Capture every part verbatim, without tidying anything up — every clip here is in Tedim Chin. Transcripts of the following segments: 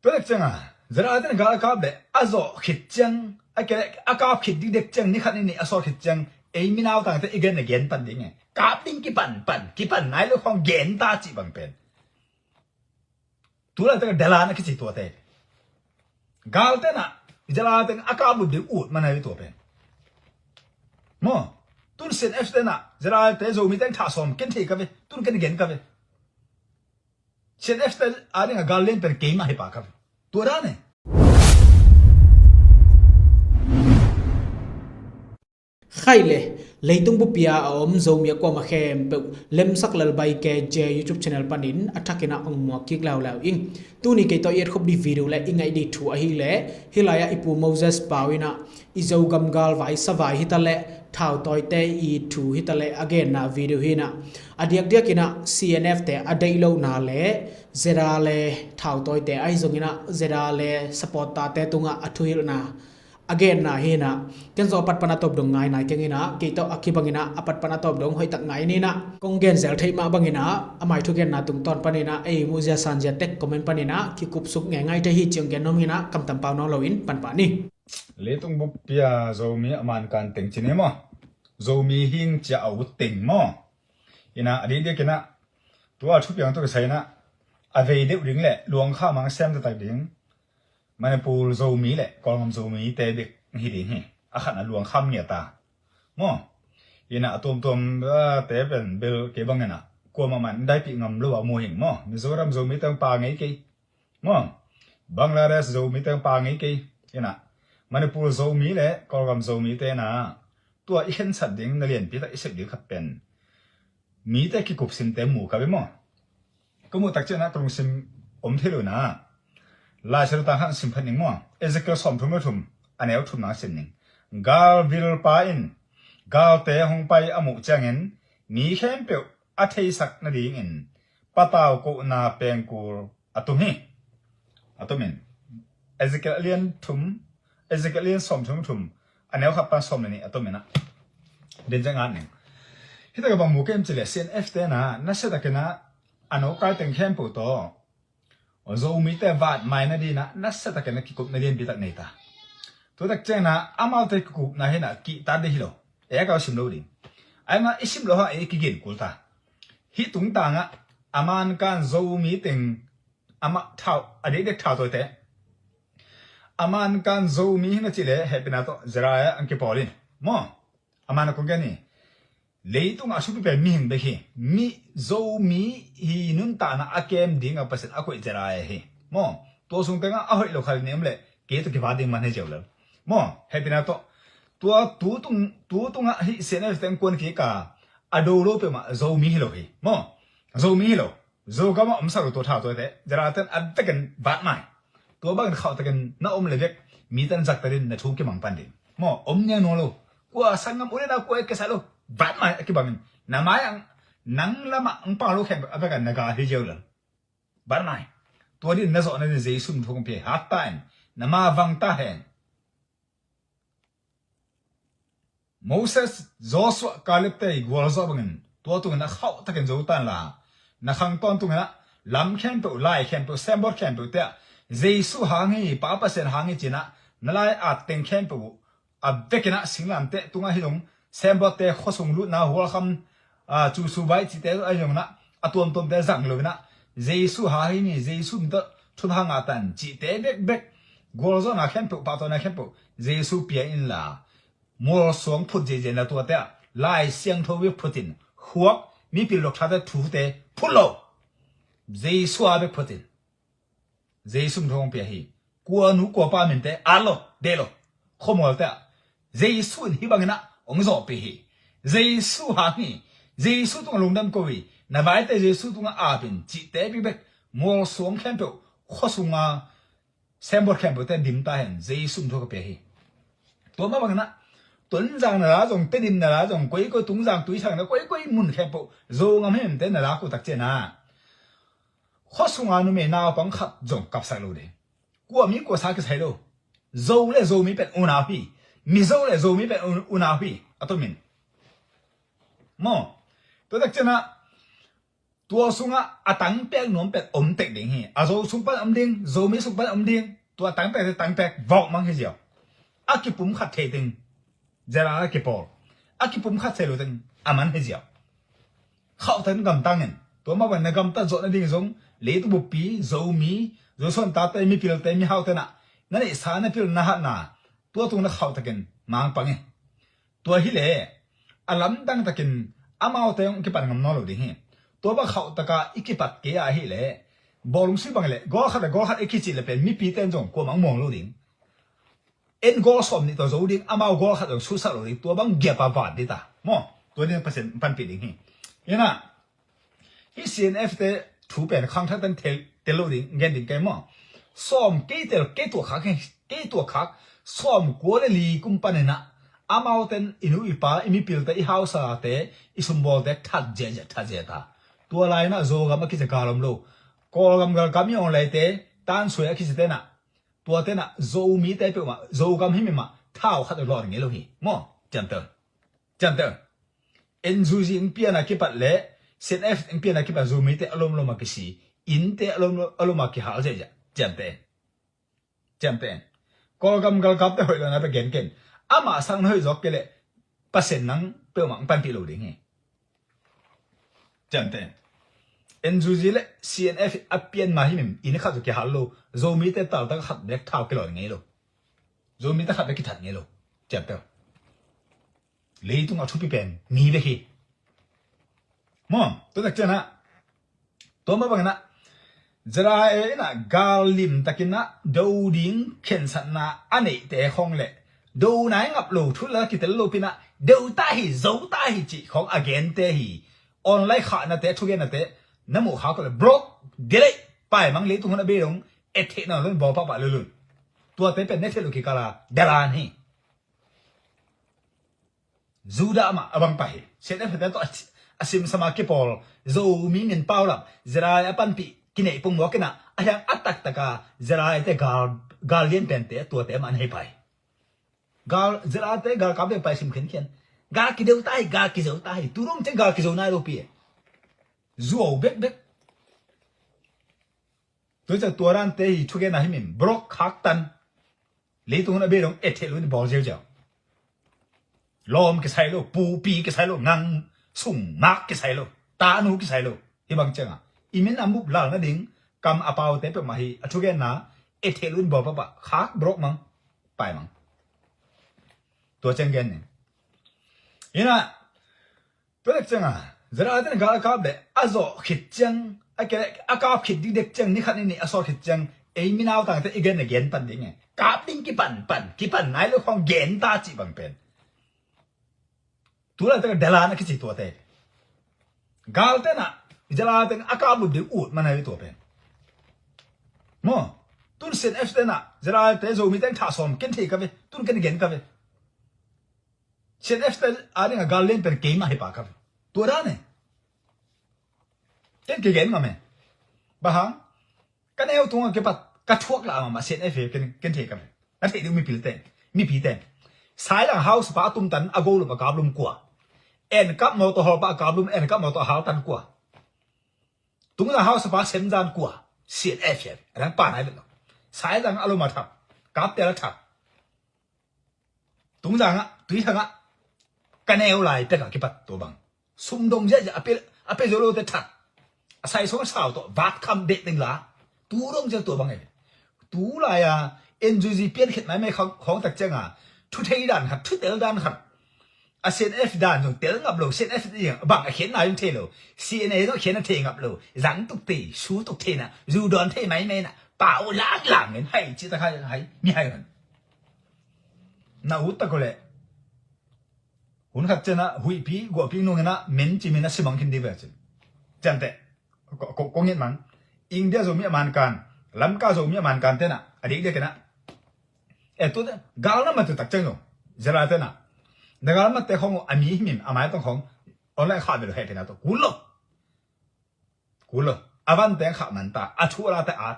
Tua dek ciang a, ZRA ten gal a kap le a zawh khit ciang, a kele a kap khit dikdek ciang, ni khat ni nih a sawt khit ciang, ei minautangte i gen na gen pan ding e. Kap ding kipan pan, kipan nai lo khawng gen ta cih bang pen. Tu lai teng a dalan a kici tuate. Gal ten a, ZRA ten a kap lut ding ut man a hi tua pen. Maw, tun CNF ten a, ZRA te Zomi teng thah sawm ken thei ka ve, tun ken gen ka ve. CNF te a ding a gal lian pen keimah hi pah ka ve. Tua dan e. Khai le, leitung bupia a om Zomi a kuamah khempeuh Lemsak Lalbai K J YouTube channel panin a thakin a ong muak kik laulau ing. Tuni kei tawh i et khop dih video le i ngaih dih thu ahih leh, hih lai-ah i Pu Moses Pau in a i Zogam galvai savai hi ta leh, thautawite i thu hi ta leh a genna video hi in a, a diakdiak in a CNF te a deih lohna le ZRA le thautawite ahi zongin a ZRA le supporter te tungah a thuhilhna a genna hi in a, ken zong a pat pan a tawp dong ngai nai keng in a, kei tawh a kibang in a a pat pan a tawp dong hoihtak ngai ni in a, kong gen zel theih mah bangin a, a mai thugenna tungtawn panin a ei muhzia sanzia tek comment panin a kikupsuk ngeingai thei hi ci-in gen nuam hi in a, kamtam pau nawn loin panpah ni. Leitung bupia Zomi a mankan teng ci ni maw? Zomi hing cia a ut teng maw? In a, a dikdiak in a, tua thupiang tawh kisai in a, a vei deuh ding le luangkham hong sem taktak ding Manipur Zomi le Kawlgam Zomi te bek hi ding hi. A khatna luangkham ngiat ta maw? In a, a tuamtuam, ah, te pen bel kei bangin a kuamah man daipih ngam lo a mu hing maw? Mizoram Zomi teng pa ngei kei maw? Bangladesh Zomi teng pa ngei kei. In a, Manipur Zomi le Kawlgam Zomi te in a, tua i khensat ding na lianpi tak i sep ding khat pen mite kikupsimte mu ka ve maw? Ka muh tak ciang a ka lungsim om thei lo in a, Lai Siangtho tang khat sim phat ning maw? Ezekiel sawmthum le thum, a neu thum nang sim ning. Galvilpa in galte hong pai a muh ciangin mi khempeuh a theisak nadingin patau kohna pengkul a tum hi. A tum in. Ezekiel a lian thum, Ezekiel a lian sawmthum thum, a neu khat pan sawm le nih a tum in a. Den ciang at ning. Hih tak a bang mu kem ci le CNF te in a, nasia takin a, a nokai teng khempeuh tawh Zomite vatmai nading in a, nasia takin a kikupna lianpi tak nei ta. Tua tak ciang a, amaute kikupna hi in a, kihta ding hi lo. E ka sim lo ding. Ai ma i sim lo hang e kigen kul ta. Hih tungtang a, a mankan Zomi teng, a ma thau, a dikdek thautawite. A mankan Zomi hi na ci le, hehpihna tawh ZRA ah ang kipawl in. Maw? A man a kong gen hi. Leitung a supi pen mihing bek hi. Mi Zomi hi nuntakna a kem ding a Pasian a koih ZRA hi. Maw? Tua sung teng a a hoih lo khal ni om le, kei tawh kiva ding man hi ziau lo. Maw? Hehpihna tawh. Tua tu tung, tu tung a hih CNF teng kuan kik a, a do lo peuhmah Zomi hi lo hi. Maw? Zomi hi lo. Zogam ah omsak lo tua thautawite, ZRA ten a vekin vatmai. Tua bangin khauhtakin na om le vek, mi ten zaktakin na thu kimang pan ding. Maw, om niang nawn lo. Kua sanggam u le nau kua e kisa lo. Vatmai a kibangin. Na mai ang, nang lamah ang pang lo khempeuh a vekin na ga hi ziau lel. Vatmai. Tua din na zawh nading Jesu min thang pia hat ta in. Na ma vang ta hen. Moses, Joshua, Caleb te i gualzawh bangin tua tungin a khauhtakin zo ta inla, na khang tawn tungin a lam khempeuh, lai khempeuh, signboard khempeuh te ah Jesu hang hi, Pa Pasian hang hi ci-in a na lai at teng khempeuh uh a vekin a singlamteh tungah hi zong signboard te, khuasung lutna, hualkham, a, cu subai cihte ahi zongin a, a tuamtuamte zang loin a, Jesu hang hi ni, Jesu min tawh thupha ngah ta in cihte bekbek, gualzawhna khempeuh, pahtawina khempeuh Jesu pia inla, mualsuang phut zeizei na tuate ah Lai Siangtho bek phutin, khuak, mipil dokthate thute phut lo. Jesu a bek phutin. Jesu min thawng pia hi. Kua nu kua pa minte at lo, deh lo. Khuamualte ah Jesu in hih bangin ah hong zawhpih hi. Jesu hang hi. Jesu tungah lungdam ko hi. Na vaite Jesu tungah ap in cihte bikbek mualsuang khempeuh khuasunga signboard khempeuhte dim ta hen. Jesu min thawng ka pia hi. Tua mah bangin ah Tonzang na la zong, Tedim na la zong, koikoi Tungzang, Tuisang na koikoi mun khempeuh Zogam himte na la ko tak ciangin ah khuasunga numei naupang khat zong kapsak lo ding. Kua mi kua sa kisai lo. Zo le Zomi pen unau hi. Mizo le Zomi pen un-, unau hi. A tomin. Maw. Tua tak ciangin ah Tua sungah a tangpiak nuam pen om tek ding hi. A Zo sung pan om ding, Zomi sung pan om ding. Tua a tangpiak te tangpiak vawk mang hi ziau. A kipum khat thei ding. Zera a kipawl. A kipum khat thei lo ding. A man hi ziau. Khauhtak in gamtang in. Tua mah bang na gamtat zawh nading zong leitung buppi, Zomi, Zosuan tate, mipilte, mihau tenah na neihsa na pil na hatna tua tung na khauhtakin mangpang hi. Tua hileh a lamdang takin amaute hong kipan ngam nawn lo ding hi. Tua bang khauhtaka i kipat kei a hileh bawlung sui bang leh gol khat le gol khat i kicih le pen mipite in zong kuamah muang lo ding. En gol sawm nih tawh zo ding, amau gol khat zong susak lo ding, tua bang giapa vat dita maw? Tua ding Pasian panpih ding hi. Inah hih C N F te thu pen khangthak tan tel lo ding gen ding kei maw? Sawm kei tel, kei tuak khak hi, kei tuak khak. Sawm kua le li kum paninah amauten i nu i pa, i mipilte, i hausate, i sumbawlte that ziahziah, that ziah ta. Tua lainah Zogam a kici galom lo, Kawlgam galkap i awng leite, tansuai a kici tenah, tua tenah Zomite peuhmah Zogam himimah thau khat a lawh ngei lo hi maw? Ciamtel. Ciamte. N U G in piana kipat le C N F in piana kipat Zomite a lomlom a kisi, innte a lom, a lom a kihal ziahziah. Ciamte. Ciamte. Kawlgam galkapte hoih lo na pe genken. Amah sang na hoih zawk kei leh Pasian nang peuhmah panpih lo ding hi. Ciamte. N U G le C N F a pian ma himim inn khat zu kihal lo. Zomite taltak khat bek thau kilawh ngei lo. Zomite khat bek kithat ngei lo. Ciamte. Leitung a thupi pen mi bek hi. Maw, tua tak cianah tua mah banginah Zera e inah gal limtakinah do ding khensatna a neihte khong le do nai ngap lo thu la kitel lopinah do ta hi, zo ta hi cih khong a gente hi. Online khahnate, thugennate na muh khak le block delete, paimang, leitung hun a bei dong et theih nawn lo in bawl pahpah lulun. Tuate pen ne theih lo kikala dalan hi. Judah mah a bang pah hi. C N F te tawh a, a simsama kipawl Zomi min paulap Zera a panpih kineih pungmawk inah a hiang a taktaka Zera te gal, gal lian pente tuate mah an hei pai. Gal, Zera te galkap te pai sim khinkhian. Gal kideu ta hi, gal kizeu ta hi. Turung ciang gal kizeu nai lopi e. Zuau bekbek. Tua ciang tua dante hi thugenna himim block khaktan. Leitung hun a bei dong et theih lo in bawl ziauziau. Lawm kisai lo, pupi kisai lo, ngang sung mak kisai lo, tanu kisai lo. Hih bang cianga i min a mup lal nading kam a paute peuhmah hi a thugenna et theih lo in bawl pahpah khak block mang, pai mang. Tua ciang gen ning. Inah Tua lek cianga Zera ten gal a kap le a zawh khit ciang, a kele a kap khit dikdek ciang, ni khat ni nih a sawt khit ciang ei minautangte i gen a gen pan ding e. Kap ding kipan pan, kipan nai lo khong gen ta cih bang pen. Tulai teka dalan a kici tuate. Gal tenah Zera ten a kap lup ding ut man ai tua pen. Maw, tun C N F tenah Zera te Zomi teng thah sawm ken thei ka ve, tun ken gen ka ve. C N F te a ding a gal lian pen keimah hi pa ka ve. Tua dan e. Ken kigen ngam e. Bang hang? Ka neu tunga kipat ka thuak la mahmah C N F e ken, ken thei ka ve. Na thei ding mipil ten, mipi ten. Sailang house pa a tumtan a golum a kaplum kua? En kap motor hol pa a kaplum, en kap motor a haltan kua? Tungzang house pa semzan kua? C N F e. A dang pa nai vet lo. Sailang a lum a thak, kaptel a thak. Tungzangah, tuithangah ka neu lai pekah kipat tua bang sumdong ziahziah a pe, a pe zo lote that. A saisong a sau tawh vat kham deh ding la. Tu dong ziah tua bang e. Tu lai-a N U G pian khet maimai khawng, khawng tak cianga thu thei dan khat, thu tel dan khat. A C N F dan zong tel ngap lo, C N F bang a khiatna zong thei lo, C N A zong khiatna thei ngap lo, zang tuk thei, su tuk thei na, zu dawn thei maimai na, pau lang lang in hai ci tak hai, hai, mi hai hon. Na ut tak ko le. Hun khat cianah huihpi guahpi nungin ah men cimin a simang khin dih ve cin. Cianteh ko, ko, ko ngit mang. India Zomi a mankan, Lamka Zomi a mankan tenah a dikdek inah e tu gal na mat tu tak ciang zong Zera tenah na gal mat te khong a mi himim a mai tong khong online khah ve lo heh pina to kul lo. Kul lo. A van teng khah man ta, a thu a la te at.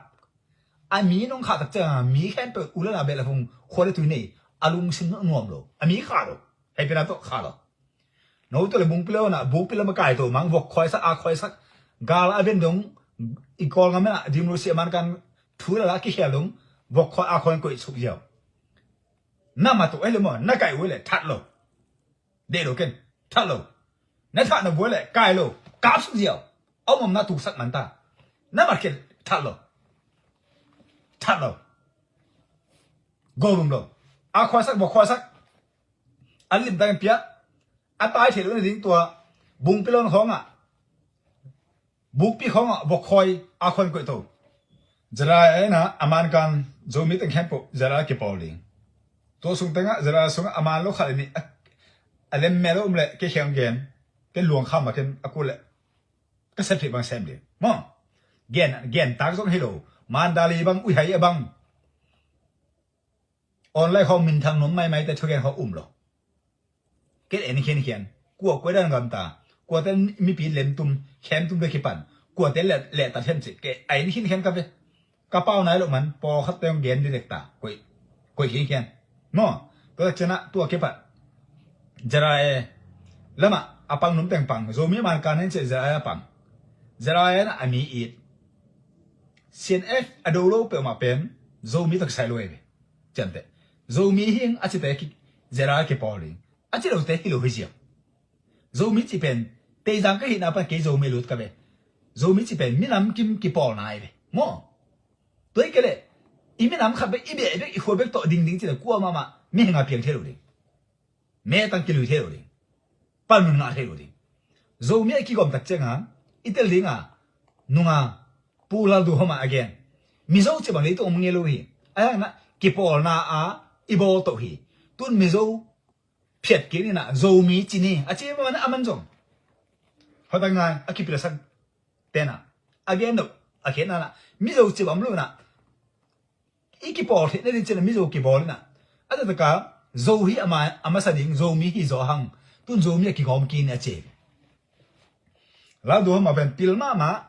A mi nong khah tak ciang a mi khempeuh u le nau beh le phung khua le tui nei a lungsim nuam lo. A mi khah lo. Hei pina tawh khah lo. No tawh le bungpi lo na, bungpi lo makai tawh mang vok khawisak, a khawisak. Gal a ven dong, i Kawlgam ah democracy a man kan thu la la kikhel dong, vok khoi a khoi koih suk ziau. Na ma tu ai le mo, na kai u le that lo. De lo ken, that lo. Na that na bu le kai lo, kap suk ziau. Au mom na tu sak man ta. Na ma ken, that lo. That lo. Go lum lo. A khoi sak, vok khoi sak. An lim tang pia. A tai thei lo na ding tua. Bung pilon khong ah. Bukpi khong ah vok khoi a khon koih to. Zara ena a man kan Zomi teng khempeuh Zara kipawl ding. Tua sung tengah Zara sungah a man lo khat ni a lem mel lo um le ke khiang gen. Ke luang kham a ken a ku le. Ka sep thei bang sem ding. Mo. Gen, gen tak zong hi lo. Mandali bang, Uihai a bang. Online khawng minthang nuam maimai te thugen khawng um lo. Ken en khiankhian. Kua kua dan gamta. Kuate mipi lemtum, khemtum ve kipan. Kuate lehtat hiam cih. Ke a en khiankhian ka ve. Ka pau nai lo man, pawlkhat te hong gen didek ta. Koih, koih khiankhian. Maw, tua cianah tua kipat. Zara e. Lamah, a pang num teng pang. Zomi man kan hen cih Zara e a pang. Zara e na a mi it. C N F a do lo peuhmah pen Zomi tawh kisai lo ei ve. Ciamteh. Zomi hing a cite ki Zara kipawl ding. A ci lote hi lo hi ziau. Zomi ci pen teizang ka hihna pan kei Zomi lut ka ve. Zomi ci pen minam kim kipawlna ei ve. Maw. Tua hi kei leh i minam khat bek i beh bek i khua bek tawh ding ding ci le kua mahmah mihing a piang thei lo ding. Metang kilui thei lo ding. Panmun ngah thei lo ding. Zomi a kigawm tak cianga i tel dinga nunga Pu Lalduhoma a gen. Mizo ci bang leitung om ngei lo hi. A hangna kipawlna a i bawl toh hi. Tun Mizo phiat kik nina Zomi ci ni a ci man a man zong. Hota ngai a kipilsak tena a gen dok a khen nana Mizo ci bang om lo na. I kipawl theihna ding cina Mizo kibawl ina. A taktak a Zo hi a ma, a masa ding, Zomi hi zaw hang. Tun Zomi a kigawm kik ni a ci. Lalduhoma pen pil mahmah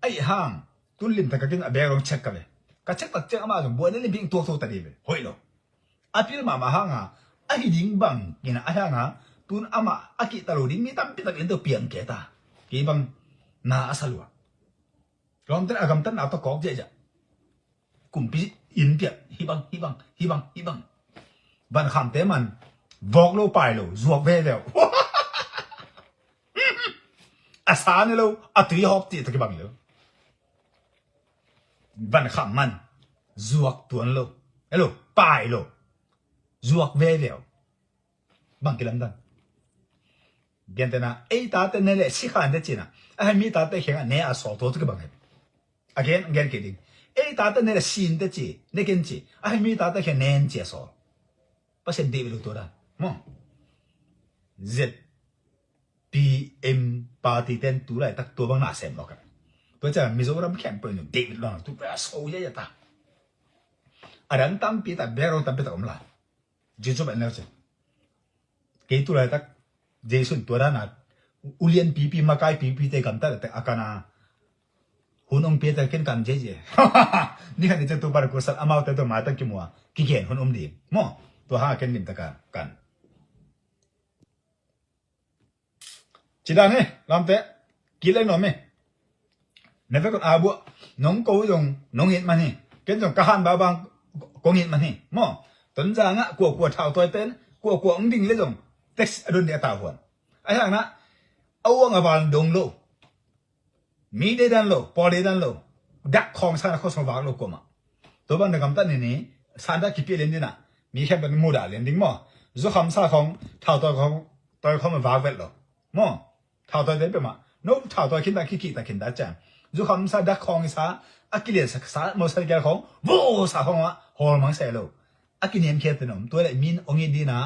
a ih hang. Tun limtak a kin a background check ka ve. Ka check tak ciang amah zong buaina limpi tuak tho ta ding ve. Hoih lo. A pil mahmah hanga a hi ding bang ina a hanga tun amah a kihta lo ding mi tampi tak in tawh piang kei ta. Kei bang na a sa lua. Lawmte a gamtatna tawh kawk ziahziah. Kumpi in piak hih bang, hih bang, hih bang, hih bang. Van khamte man vawk lo, pai lo, zuak veve uh. A sa ne lo, a tui hawk cih tawh kibang lo. Van kham man zuak tuan lo. Hello, pai lo. Zuak veve uh. Bang kilamdang. Gentehna, ei tate ne le sikhante cina. A hei mi tate khenga ne a sawl tua tu kibang hei. A gen, gen kei ding. Ei tate ne le sinte ci, ne ken ci. A hei mi tate khe nen ci a sawl. Pasian dih belu tua dan. Maw. Z P M party ten tu laitak tua bang na sem lo ka. Tua ciang Mizoram khempeuh in dih belu lo tu pa so ya ya ta. A dan tampi ta bero tampi ta om lai. Jesu pen neu ci. Kei tu laitak Jesu in tua dana ulian pipi makai pipi te gamtat te a kana hun ong pia te ken kan jeje. Ni khan ni cen tu bar kursat amau te tu maitak kimua kigen hun um ding. Maw, tua hang a ken limtak a kan. Ci dan hi, lamte, kileng nuam hi. Na vekun a buah, nong ko zong, nong it man hi. Ken zong ka han babang, kong it man hi. Maw, Tonzang ah, kuakua thautawi ten, kuakua ong ding le zong, text a don dih a tauhuan. A hiangna, a uang a val dong lo. Mi deidan lo, pawl deidan lo. Dak khawng sana khawsung vak lo kuamah. Tua bang na gamtat ni ni, santa kipia lian dina. Mi khempeuh mudah lian ding maw. Zukham sa khawng, thautawi khawng, tawi khawng vak vet lo. Maw, thautawi te peuhmah. No thautawi khinta, kikihta khinta ciang. Zukham sa dak khawng i sa, a kilian sa, sa, motorcycle khawng, vo sa khawng ah, hawl mang sa lo. A kiniamkhiat te nom, tua le min ong it dina,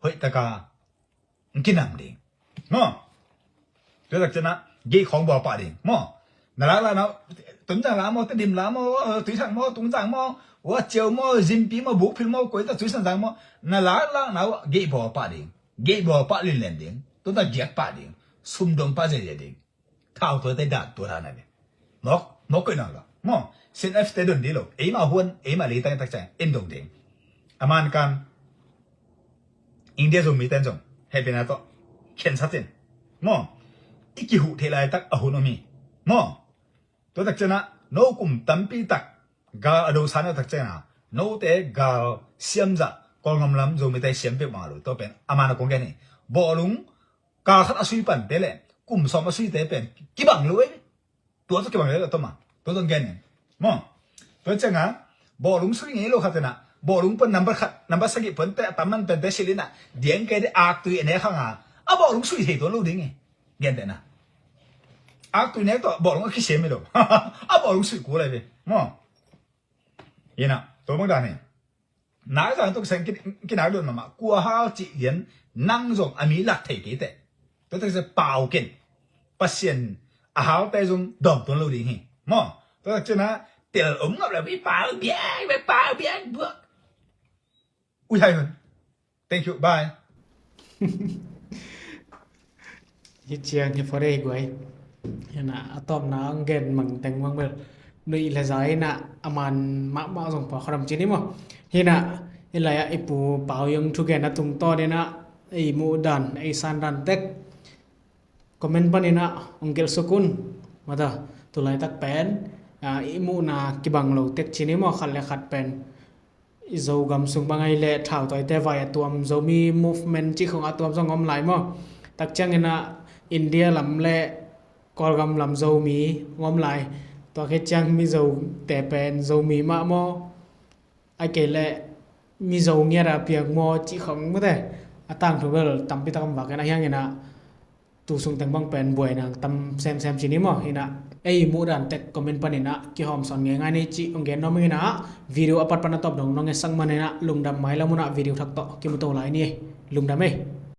hoih taka. Kinam ding. Maw. Tua tak cianah, gei khawng bawl pah ding. Maw. Na laklakna uh, Tonzang la maw, Tedim la maw, Tuithang maw, Tungzang maw, Ua Ciau maw, Zimpi maw, Bukphil maw, koita Tuisanzang maw. Na laklakna uh, gei bawl pah ding. Gei bawl pah linlen ding. Tua ta giak pah ding. Sum dong pah zezia ding. Thautawi te dan tua dan a ve. Mawk, mawk koih nawn lo. Maw, C N F te don dih lo. Eima huan, eima leitang tak ciang, en dong ding. A man kan, India Zomi ten zong, hehpihna tawh, khensa cin. Maw, i kihuh theih laitak a hun om hi. Maw? Tua tak ciangin ah no kum tampi tak gal a dosa na tak ciangin ah note gal siam zah Kawlgam lam Zomite siam peuhmah lo. Tua pen a man a kong gen hi. Bawlung kal khat a sui pante le kum sawm a suite pen kibang lo e. Tua tawh kibang lo e, tua tawh ma. Tua tawh gen hi. Maw? Tua ciangin ah bawlung sui ngei lo khat in ah bawlung pon number khat, number sagih ponte a tam man pente silh in ah diang kei dih aktui a nek hang a, a bawlung sui thei tuan lo ding hi. Gentehna, aktui nek tawh bawlung a kisiam hi lo. A bawlung sui kul lai ve. Maw? Hi in ah tua bang dan hi. Nai zang tuk seng kin, kinak dun mahmah. Kua hal cih lian nang zong a mi lak thei kei teh. Tua tak ciang pau ken. Pasian a halte zong dawm tuan lo ding hi. Maw? Tua tak ciangin ah tel om ngap le mi pau biak, mi pau biak buak. Ui hai hun. Thank you. Bye. Hi ciang hi fo dei guai. Hi in ah a tawpna ang gen mang teng mang bel. Nuih le za in ah a man mahmah zong pua kharam cin hi maw. Hi in ah hi lai ah i pu Pau Yong thugen a tungtawn in ah ei muh dan, ei san dan tek comment panin ah ong gelh suk un. Mata, tulaitak pen, ah, i muhna kibang lo tek cin hi maw, khat le khat pen. I Zogam sung bang ahi leh thautawite vai a tuam, Zomi movement cih khong a tuam zong om lai maw. Tak ciangin ah India lam le Kawlgam lam Zomi om lai. Tua khit ciang Mizote pen Zomi mah maw, ai kei leh Mizo ngiat a piang maw cih khong mate. A tangthu bel tampi tak om vak in ah, hiang in ah tu sung teng bang pen buai nang tam semsem cin hi maw. Hi in ah ei muh dan tek comment panin ah kihawm sawn ngeingai ni cih ong gen nuam ing in ah, video a pat pan a tawp dong nong etsak man in ah lungdam. Mailam hun ah video thak tawh kimu to lai ni. Lungdam ei.